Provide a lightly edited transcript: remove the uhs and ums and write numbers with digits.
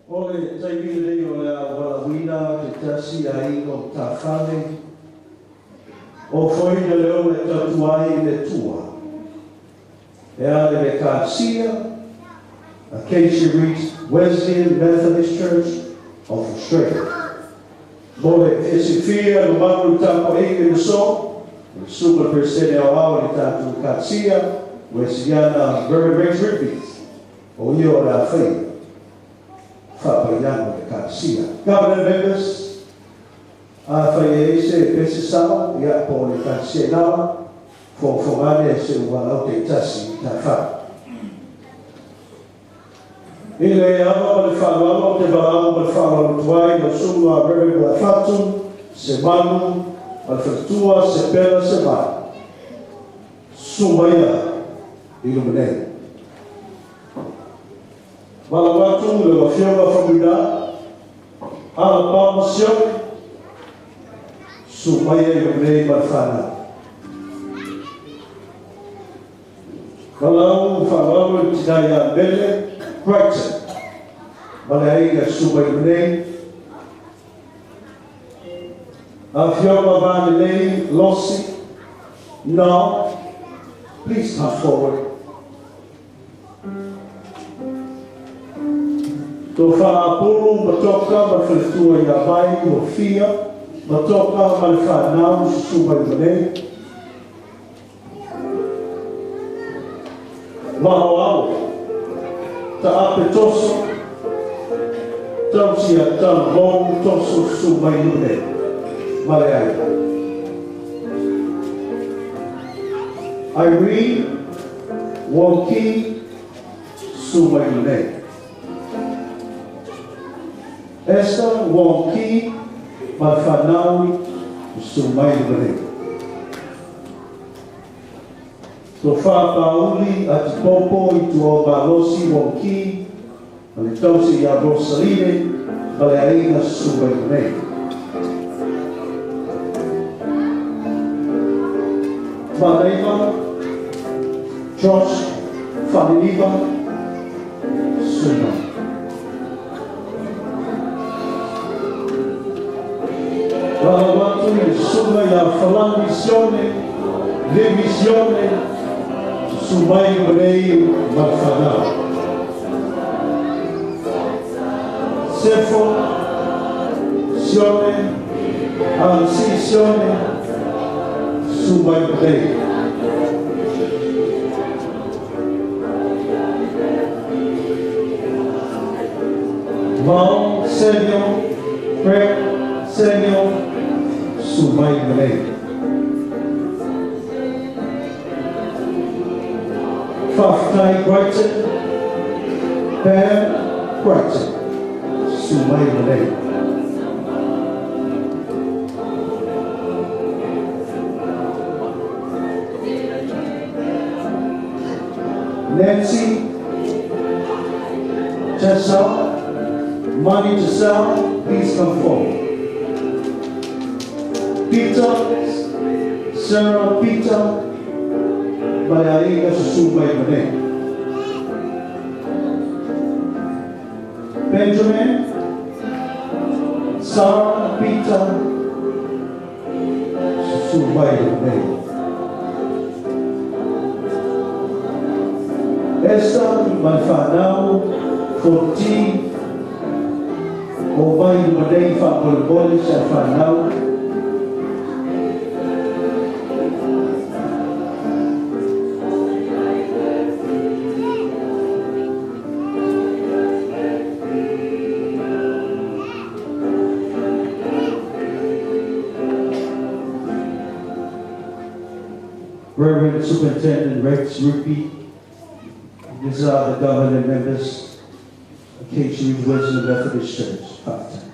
O le taimi lenei o le a valaauina se tasi aiga o Matafale ofoina le ola e tautua ai i le Atua e ala i le Ekalesia Acacia Ridge Wesleyan Methodist Church of Australia. Mo le fiasilafia mamalu i le tapuaiga i le aso, o le susuga i le Peresetene Aoao i le tatou Ekalesia Wesleyana Reverend Rex Rigby, o ia o le a faia faapaiaga o le Ekalesia. Governor members, afai e i ai se pese sao, ia po o le Ekalesia i Laoa, fogafoga ane se i ou valaau taitasi i Matafale. I le ava ma le faaaloalo ou te valaau ma le faaaloalo atu ai lau susuga Reverend Uaefatu Semanu ma le faletua Sepela Semanu, susu maia i luma nei. Valaau atu lau Afioga Faumuina Alapama Sione, susu maia i luma nei ma le fanau. Valaau faaaloalo i le tina ia Mele Brighton ma le aiga, susu mai luma nei. Afioga Vanelei Losi, now, please come forward. Tofa Apulu Matoka ma le faletua ia Vai Lofia Matoka ma le fanau, susu mai luma nei. Valaau Taape Toso, tausi ia Talavou Toso, susu mai luma nei ma le aiga. Irene Wonki, susu mai luma nei. Esther Wonki ma le fanau, susu mai luma nei. Tofa Pauli Atipopo i Tuao Malosi Wonki ma le tausi ia Rosaline ma le aiga, susu mai luma nei. Manaiva Josh Faliliva, susu mai. Valaau atu i le susuga ia Falani Sione Levi Sione, susu mai luma nei ma le fanau. Sefo Sione Alsi Sione, susu mai luma nei. Val Samuel Craig Samuel, susu mai luma nei. Faafetai Brighton Pam Brighton, susu mai luma nei. Nancy Tessel, Money Tessel, please come forward. Peter, Sarah Peter, ma le aiga, susu mai luma nei. Benjamin, Sarah Peter, susu mai luma nei. Esther ma le fanau 14 o mai luma nei faamolemole sa fanau. Reverend Superintendent Rex Rigby, these are the government members of Acacia Ridge Wesleyan Methodist Church.